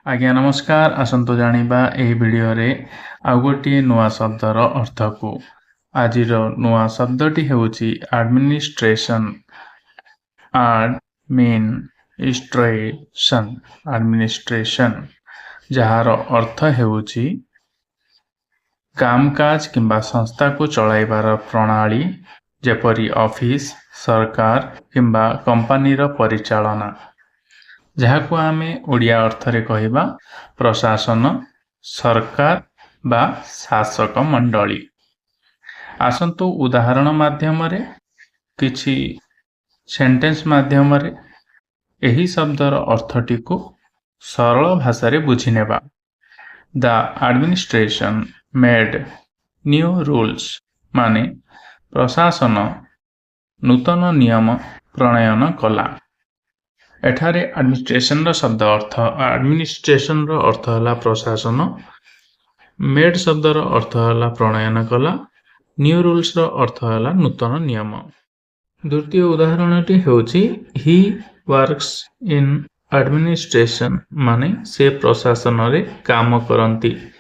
ଆଜ୍ଞା ନମସ୍କାର। ଆସନ୍ତୁ ଜାଣିବା ଏହି ଭିଡ଼ିଓରେ ଆଉ ଗୋଟିଏ ନୂଆ ଶବ୍ଦର ଅର୍ଥକୁ। ଆଜିର ନୂଆ ଶବ୍ଦଟି ହେଉଛି ଆଡମିନିଷ୍ଟ୍ରେସନ। ଆଡମିନିଷ୍ଟ୍ରେସନ, ଆଡମିନିଷ୍ଟ୍ରେସନ, ଯାହାର ଅର୍ଥ ହେଉଛି କାମକାଜ କିମ୍ବା ସଂସ୍ଥାକୁ ଚଳାଇବାର ପ୍ରଣାଳୀ, ଯେପରି ଅଫିସ, ସରକାର କିମ୍ବା କମ୍ପାନୀର ପରିଚାଳନା। ଯାହାକୁ ଆମେ ଓଡ଼ିଆ ଅର୍ଥରେ କହିବା ପ୍ରଶାସନ, ସରକାର ବା ଶାସକ ମଣ୍ଡଳୀ। ଆସନ୍ତୁ ଉଦାହରଣ ମାଧ୍ୟମରେ, କିଛି ସେଣ୍ଟେନ୍ସ ମାଧ୍ୟମରେ ଏହି ଶବ୍ଦର ଅର୍ଥଟିକୁ ସରଳ ଭାଷାରେ ବୁଝିନେବା। The administration made new rules, ମାନେ ପ୍ରଶାସନ ନୂତନ ନିୟମ ପ୍ରଣୟନ କଲା। ଏଠାରେ ଆଡମିନିଷ୍ଟ୍ରେସନର ଶବ୍ଦ ଅର୍ଥ, ଆଡମିନିଷ୍ଟ୍ରେସନର ଅର୍ଥ ହେଲା ପ୍ରଶାସନ, ମେଡ୍ ଶବ୍ଦର ଅର୍ଥ ହେଲା ପ୍ରଣୟନ କଲା, ନ୍ୟୁ ରୁଲ୍ସର ଅର୍ଥ ହେଲା ନୂତନ ନିୟମ। ଦ୍ୱିତୀୟ ଉଦାହରଣଟି ହେଉଛି, He works in administration, ମାନେ ସେ ପ୍ରଶାସନରେ କାମ କରନ୍ତି।